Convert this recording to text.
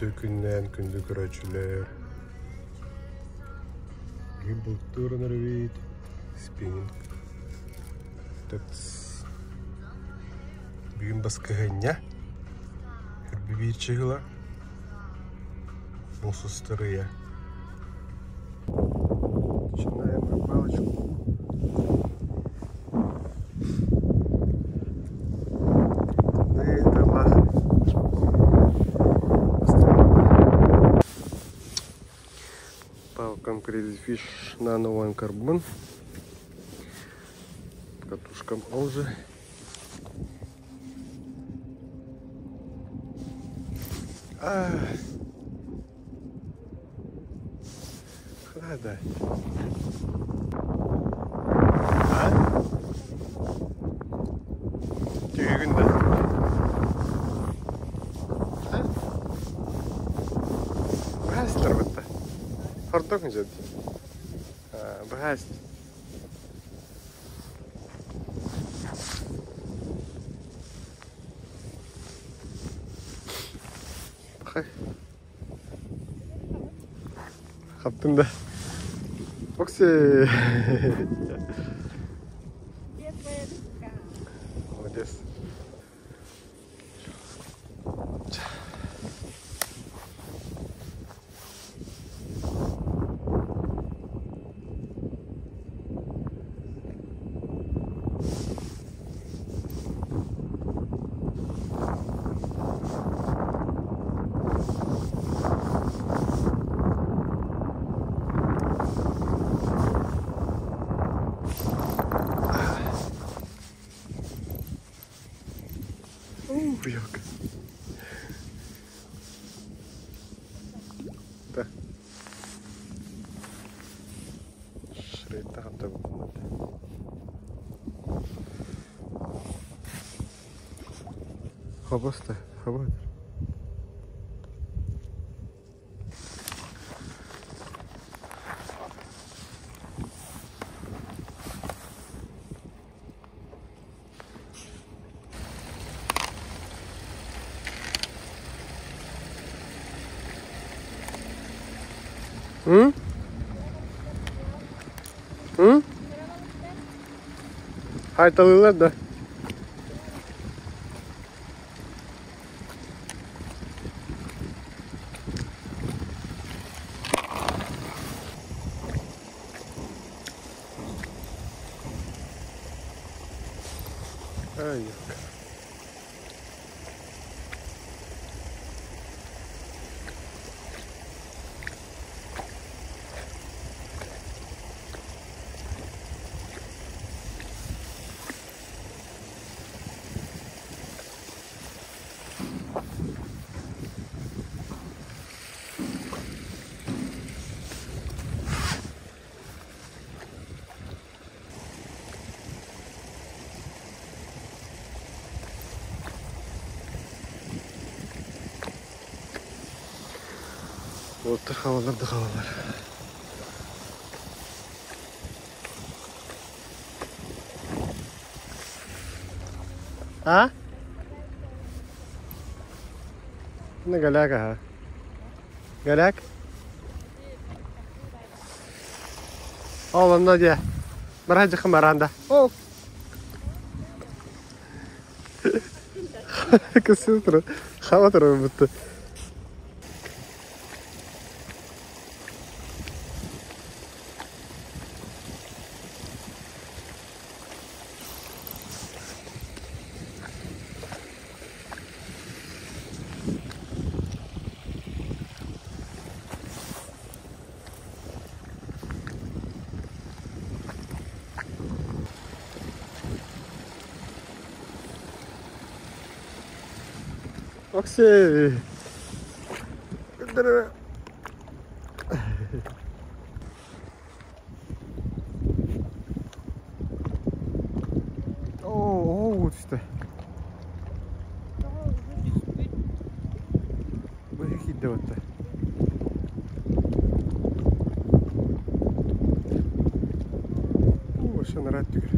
Үтүө күннээн күндү көрөөччүлэр! Биһиги бултуурун эрэбит, спиннинг. Бүгүн баскыһыанньа, үрбү биир чыһыла, муус устар ыйа. Начинаем рыбалочку. Палкам Crazy Fish Nano One Carbon. Катушкам Олжи. А, да. А? Түһүгүн да. А? Быһаастар бытта. Хордок дьэ. Быһаас. Хаптым да. Окси. Молодец. Уйок. Да. Шрейта Хобоста, хобот. М? М? Хайталыылар да. Ай, Уоттар хаалаллар да хаалаллар. А? Ну, голяк, ага. Голяк? Ол онно дьэ. Бараһа баранда. О! Кысыл турар. Хаба турар бутта. Оксей! Оо, түстэ. Быһы киирдэ батта. Оо, ошо нараат түгэр.